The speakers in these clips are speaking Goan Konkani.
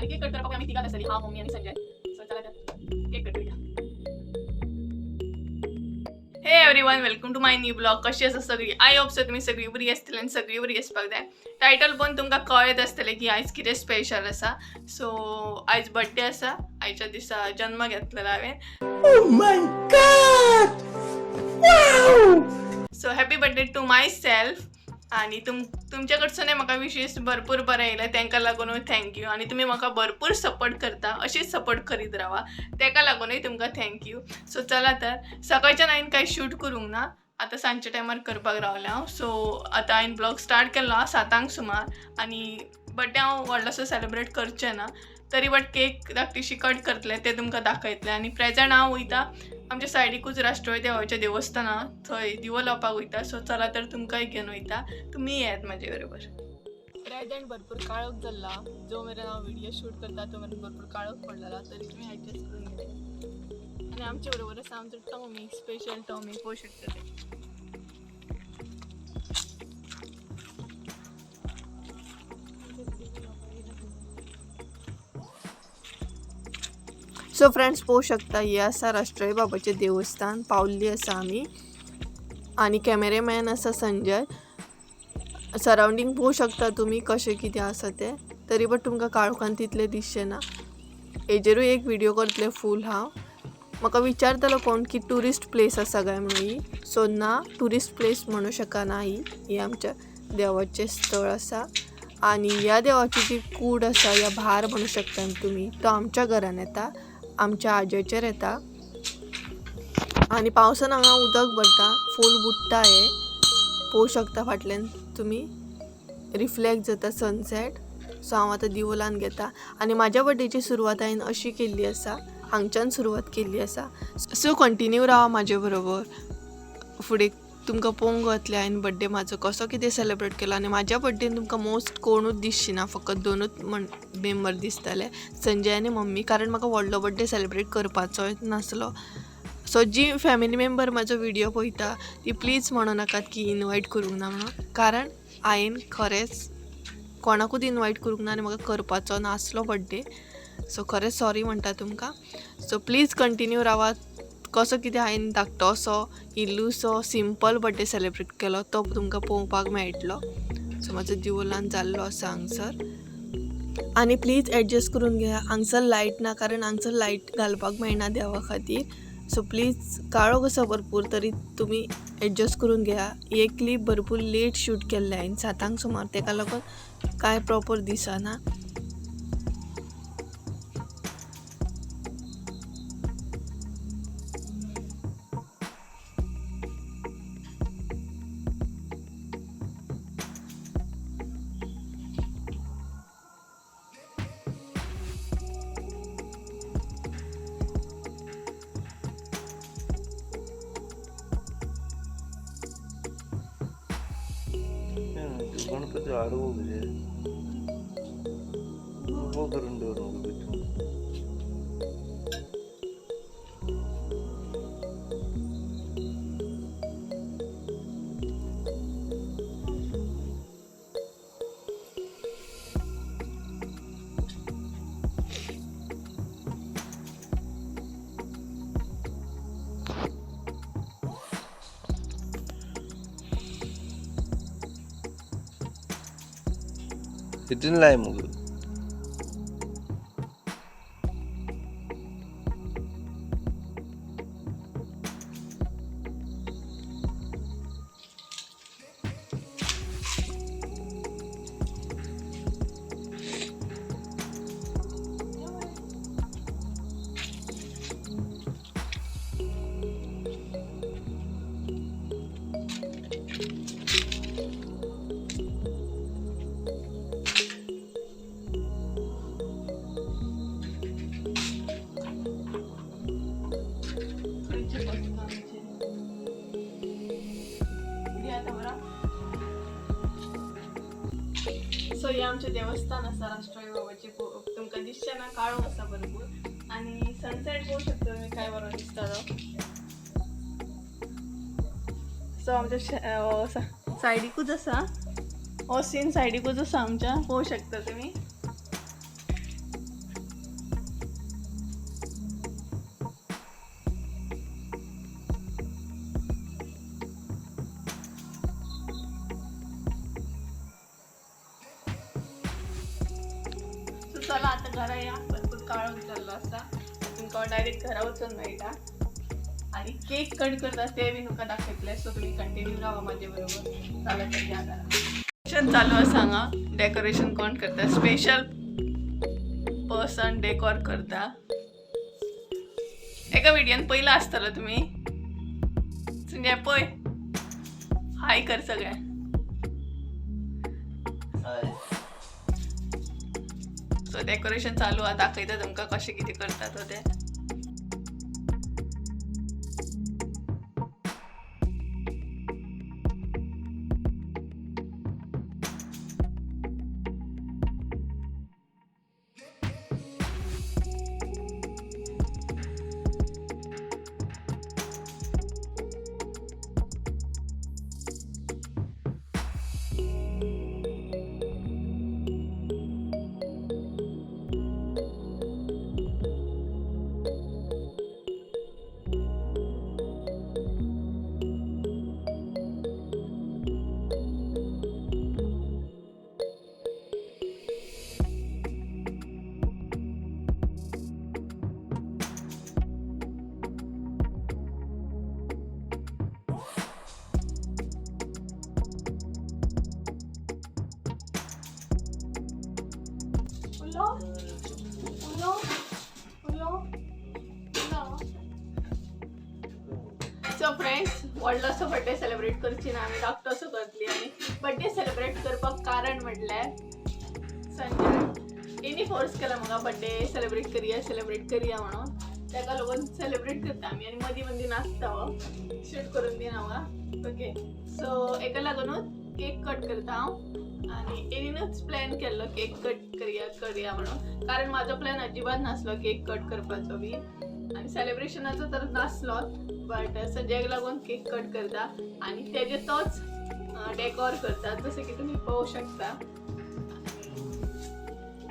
आनी केक कट करपाक आमी तिगां आसतली, हांव, मम्मी आनी संजय. सो चला तर केक कट करूया. Hey everyone, welcome to my new blog. कशी आसा सगळी? I hope so तुमी सगळी बरी आसतली आनी सगळी बरी आसपाक जाय. टायटल पळोवन तुमकां कळत आसतलें की आयज कितें स्पेशल आसा. सो आयज बड्डे आसा. आयच्या दिसा जन्म घेतलेलो हांवें. So happy birthday to myself. आनी तुमच्या कडसूनय म्हाका विशीस भरपूर बरें येयलें, तांकां लागूनय thank you. आनी तुमी म्हाका भरपूर सपोर्ट करता, अशीच सपोर्ट करीत रावा, ताका लागूनय तुमकां thank you. सो चला तर, सकाळच्यान हांवें कांय शूट करूंक ना, आतां सांजच्या टायमार करपाक रावलें हांव. सो आतां हांवें ब्लॉग स्टार्ट केल्लो आहा 7 सुमार. आनी बड्डे हांव व्हडलोसो सेलिब्रेट करचें ना तरी, बट केक धाकटीशी कट करतलें, तें तुमकां दाखयतलें. आनी प्रेजंट हांव वयता आमच्या सायडीकूच राष्ट्रवादी देवाचें देवस्थान आहा, थंय दिवो लावपाक वयता. सो चला तर तुमकांय घेवन वयता, तुमी येयात म्हाजे बरोबर. प्रेजंट भरपूर काळोख जाल्ला, जो मेरेन हांव व्हिडिओ शूट करता तो मेरेन भरपूर काळोख पडलेला, तरी तुमी एडजस्ट करून घेया. आनी आमचे बरोबर आसा आमचो टॉमी, स्पेशल टॉमी. पळोवंक शकता ते. सो फ्रेंड्स, पळोवंक शकता हे आसा राष्ट्रीय बाबाचें देवस्थान. पावल्ली आसा आमी आनी कॅमेरामॅन आसा संजय. सरावंडींग पळोवंक शकता तुमी कशें कितें आसा तें, तरी बट तुमकां काळोखान तितलें दिसचें ना. हेजेरूय एक व्हिडियो करतलें फूल हांव. म्हाका विचारतलो कोण की ट्युरिस्ट प्लेस आसा काय म्हणून ही. सो ना, ट्युरिस्ट प्लेस म्हणूं शकना ही. ही आमच्या देवाचें स्थळ आसा आनी ह्या देवाची जी कूड आसा या भार म्हणू शकता तुमी, तो आमच्या घरान येता, आमच्या आज्याचेर येता. आनी पावसान हांगा उदक भरता, फूल बुडटा. हे पळोवंक शकता फाटल्यान तुमी रिफ्लेक्ट जाता सनसेट. सो हांव आतां दिवोलान घेता आनी म्हाज्या बड्डेची सुरवात हांवें अशी केल्ली आसा, हांगच्यान सुरवात केल्ली आसा. सो कंटिन्यू रावा म्हाजे बरोबर, फुडें तुमकां पळोवंक गावतलें हांवें बड्डे म्हाजो कसो कितें सेलिब्रेट केलो. आनी म्हाज्या बड्डेन तुमकां मोस्ट कोणूच दिसची ना, फकत दोनूच मेंबर दिसतले, संजय आनी मम्मी, कारण म्हाका व्हडलो बड्डे सेलिब्रेट करपाचोय नासलो. सो जी फॅमिली मेंबर म्हाजो व्हिडियो पळयता ती प्लीज म्हणू नाकात की इनवायट करूंक ना म्हणून, कारण हांवें खरेंच कोणाकूच इनवायट करूंक ना आनी म्हाका करपाचो नासलो बड्डे. सो खरेंच सॉरी म्हणटा तुमकां. सो प्लीज कंटिन्यू रावात, कसो कितें हांवें धाकटोसो इल्लूसो सिंपल बड्डे सेलिब्रेट केलो तो तुमकां पळोवपाक मेळटलो. सो म्हाजो दिवोलान जाल्लो आसा हांगसर. आनी प्लीज एडजस्ट करून घेया, हांगसर लायट ना, कारण हांगसर लायट घालपाक मेळना देवा खातीर. सो प्लीज काळोख आसा भरपूर, तरी तुमी एडजस्ट करून घेया. ही क्लीप भरपूर लेट शूट केल्ले हांवें, 7 सुमार, तेका लागून कांय प्रोपर दिसना. गणपती आडवो कितें उबो करून दवर मगो भितून. हितून लाय मगो. सो हे आमचें देवस्थान आसा राष्ट्रीय बाबाचें. तुमकां दिसचें ना, काळोख आसा भरपूर. आनी सनसेट पळोवंक शकता तुमी, काय बरो दिसता तो. सो आमच्या सायडीकूच आसा हो सीन, सायडीकूच आसा आमच्या, पळोवंक शकता तुमी. चला आतां घरा या, भरपूर काळोख जाल्लो आसा. तुमकां डायरेक्ट घरा वचून मेळटा आनी केक कट करता ते बी तुमकां दाखयतले. सो तुमी कंटिन्यू रावा म्हाजे बरोबर. चला तर या घरा. डेकोरेशन चालू आसा हांगा. डेकोरेशन कोण करता? स्पेशल पर्सन डेकोर करता. एका व्हिडियोन पयला आसतलो तुमी. संजय पळय, हाय कर सगळ्यांक. सो डेकोरेशन चालू आहा, दाखयता तुमकां कशें कितें करता तो तें. उलो उलो उलो उलो. सो फ्रेंड्स, व्हडलोसो बड्डे सेलिब्रेट करची ना आमी, धाकटोसो करतली. आनी बड्डे सेलिब्रेट करपाक कारण म्हटल्यार संजय. तेणी फोर्स केला म्हाका बड्डे सेलिब्रेट करया, सेलिब्रेट करया म्हणून. ताका लागून सेलिब्रेट करता आमी. आनी मदीं मदीं नाचता हो, शूट करून दिना म्हाका. ओके, सो हेका लागूनच केक कट करता हांव. आनी तेणीनूच प्लॅन केल्लो केक कट करया करया म्हणून, कारण म्हाजो प्लॅन अजिबात नासलो केक कट करपाचो बी आनी सेलिब्रेशनाचो तर नासलोच. बट संजयाक लागून केक कट करता आनी तेजे तोच डेकोर करता, जशें की तुमी पळोवंक शकता.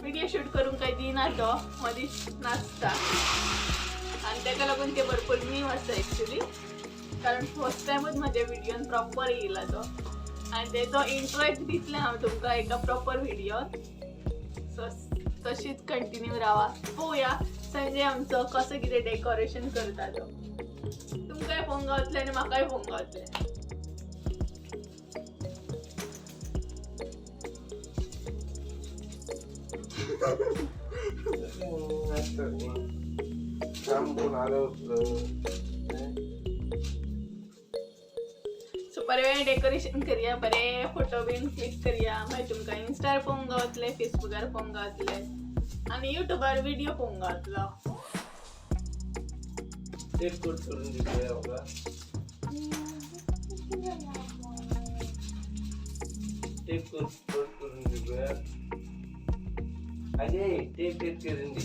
व्हिडियो शूट करूंक काय दिना तो, मदींच नाचता. आनी ताका लागून ते भरपूर मीम आसा एक्चुली, कारण फर्स्ट टायमूच म्हज्या व्हिडियोन प्रॉपर येयला तो. आनी तेजो इंट्रो एक दितलें हांव तुमकां एका प्रॉपर व्हिडियोन. सो तशीच कंटिन्यू रावा, पळोवया संजय आमचो कसो कितें डेकोरेशन करता तो. तुमकांय पळोवंक गावतलें आनी म्हाकाय पळोवंक गावतलें. काम करून आलं होतं. सो बरें डेकोरेशन करया, बरें फोटो बीन क्लिक करया. मागीर तुमकां इन्स्टार पळोवंक गावतलें, फेसबुकार पळोवंक गावतलें आनी युट्यूबार व्हिडियो पळोवंक गावतलो. केक कट करून दिले म्हाका. केक कट करून दिले. अरे केक कट करून दे.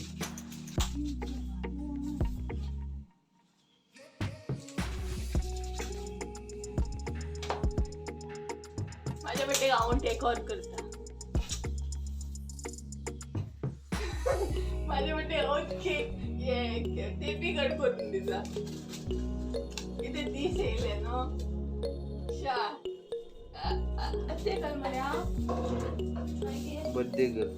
माझ्या बड्डेक हांव डेकोर करता. माझ्या बड्डेक हांव केक हे ते बी कट करून दिता. कितें दीस येयले न्हू शा अशें कर मरे हांव मागीर. बर्थडे कर.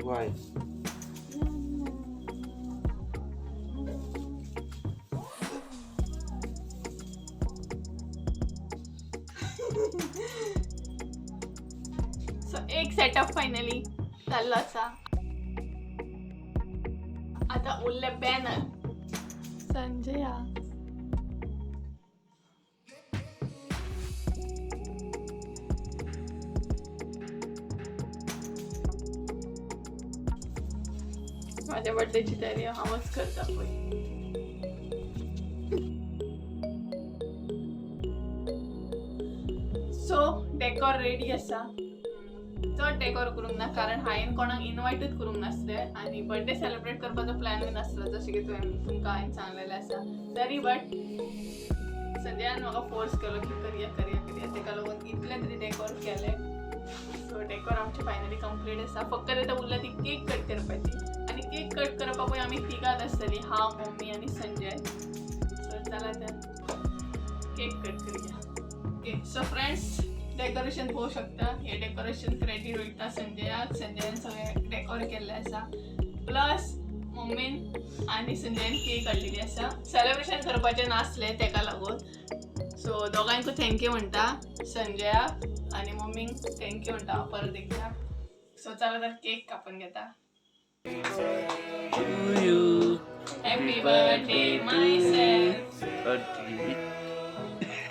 वाय. सो एक सेटअप फायनली जाल्लो आसा. आतां उरले बॅनर. संजया माझ्या बड्डेची तयारी हांवच करता पळय. सो डेकोर रेडी आसा. चड डेकोर करूंक ना, कारण हांवें कोणाक इनवायटूच करूंक नासलें आनी बर्थडे सेलिब्रेट करपाचो प्लॅन बी नासलो, जशें की तुवें तुमकां हांवें सांगलेलें आसा. तरी बट संजयान म्हाका फोर्स केलो की करया करया करया, तेका लागून इतलें तरी डेकोर केलें. सो डेकोर आमचें फायनली कंप्लीट आसा. फक्त आतां उरला ती केक कट करपाची. आनी केक कट करपाकूय आमी तिगांच आसतलीं, हांव, मम्मी आनी संजय. सो चला तर. केक कट करूया. ओके, सो फ्रेंड्स, डेकोरेशन पळोवंक शकता. हे डेकोरेशन क्रेडीट वयता संजयाक. संजयान सगळें डेकोर केल्लें आसा. प्लस मम्मीन आनी संजयान केक हाडलेली आसा. सेलिब्रेशन करपाचें नासलें तेका लागून. सो दोगांयकूय thank you म्हणटा, संजयाक आनी मम्मीक thank you म्हणटा हांव परत एकदां. सो चला तर केक कापून घेता. To you. Happy birthday myself. Happy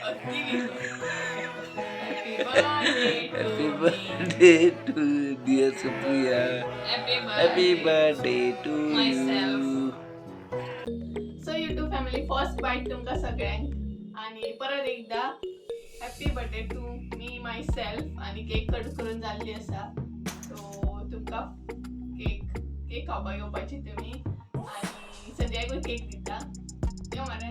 happy birthday Happy to me. Birthday to dear Supriya. Happy Happy birthday birthday to myself. You. So YouTube family, first bite तुमकां सगळ्यांक आनी परत एकदा happy birthday to me myself. आनी केक कट करून जाल्ली आसा. सो तुमकां केक केक खावपाक येवपाची तुमी आनी संजयाकूय केक दिता. यो मरे.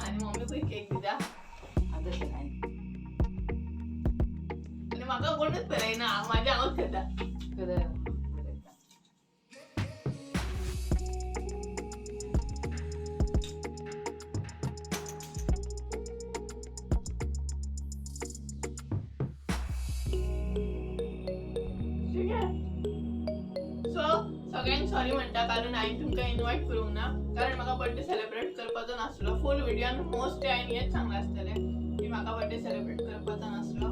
आनी मम्मीकूय केक दिता. आनी म्हाका कोणूच पळयना, हांव म्हाजें हांवूच खाता. सो सगळ्यांक सॉरी म्हणटा, कारण हांवें तुमकां इनवायट करूंक ना, कारण म्हाका बर्थडे सेलिब्रेट करपाचो नासलो. फूल व्हिडियोन मोस्टली हांवें हेंच सांगलां आसतलें की म्हाका बर्थडे सेलिब्रेट करपाचो नासलो.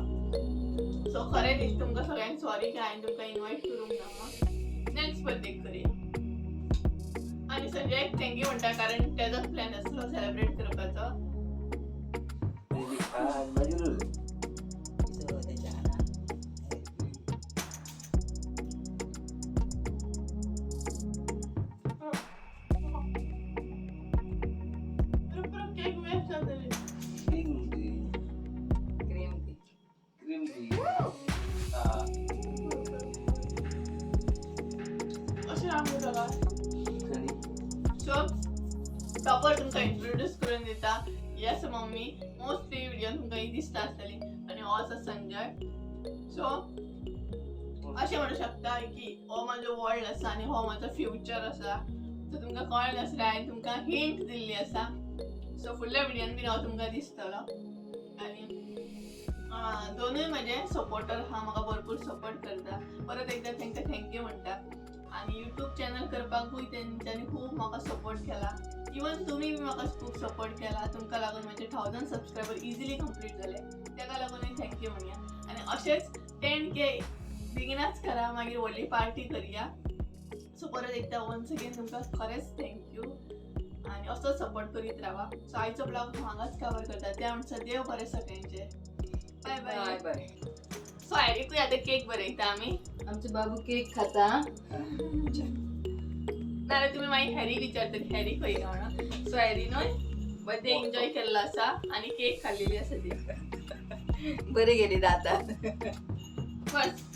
सो खरें दीस तुमकां सगळ्यांक सॉरी की हांवें तुमकां इनवायट करूंक ना. नेक्स्ट बर्थडे करूया. आनी संजयाक thank you म्हणटा, कारण तेजोच प्लॅन आसलो सेलिब्रेट करपाचो. मागीर परत परत केक वेस्ट जातली. क्रीम दी. क्रीम दी. हा. अशें आमकां जाता. खरी. सो प्रॉपर तुमकां इंट्रोड्यूस करून दिता. Yes, mummy. Mostly व्हिडियोन तुमकां ही दिसता आसतली. आनी हो आसा संजय. सो अशें म्हणू शकता की हो म्हाजो वर्ल्ड आसा आनी हो म्हाजो फ्युचर आसा. सो तुमकां कळ्ळें आसलें, हांवें तुमकां हिंट दिल्ली आसा. सो फुडल्या व्हिडियोन बीन हांव तुमकां दिसतलो. आनी दोनूय म्हजे सपोर्टर आहा, म्हाका भरपूर सपोर्ट करता. परत एकदां तांकां thank you म्हणटा. आनी यूट्यूब चॅनल करपाकूय तेंच्यांनी खूब म्हाका सपोर्ट केला. इवन तुमी बी म्हाका खूब सपोर्ट केला. तुमकां लागून म्हजे 1000 सबस्क्रायबर इजिली कंप्लीट जाले. ताका लागूनय thank you म्हणया. आनी अशेंच 10K बेगिनाच करा, मागीर व्हडली पार्टी करया. सो परत एकदां वन्स अगेन तुमकां खरेंच thank you आनी असोच सपोर्ट करीत रावा. सो आयचो ब्लॉग हांगाच कवर करता. त्या म्हणसर देव बरें सगळ्यांचें. बाय बाय. बाय. सो हॅरीकूय आतां केक बरयता आमी. आमचे बाबू केक खाता. नाल्यार तुमी मागीर हॅरी विचारतली, हॅरी खंय काय म्हणून. सो हॅरीनूय बर्थडे एन्जॉय केल्लो आसा आनी केक खाल्लेली आसा ती. बरे गेली दातात. बस.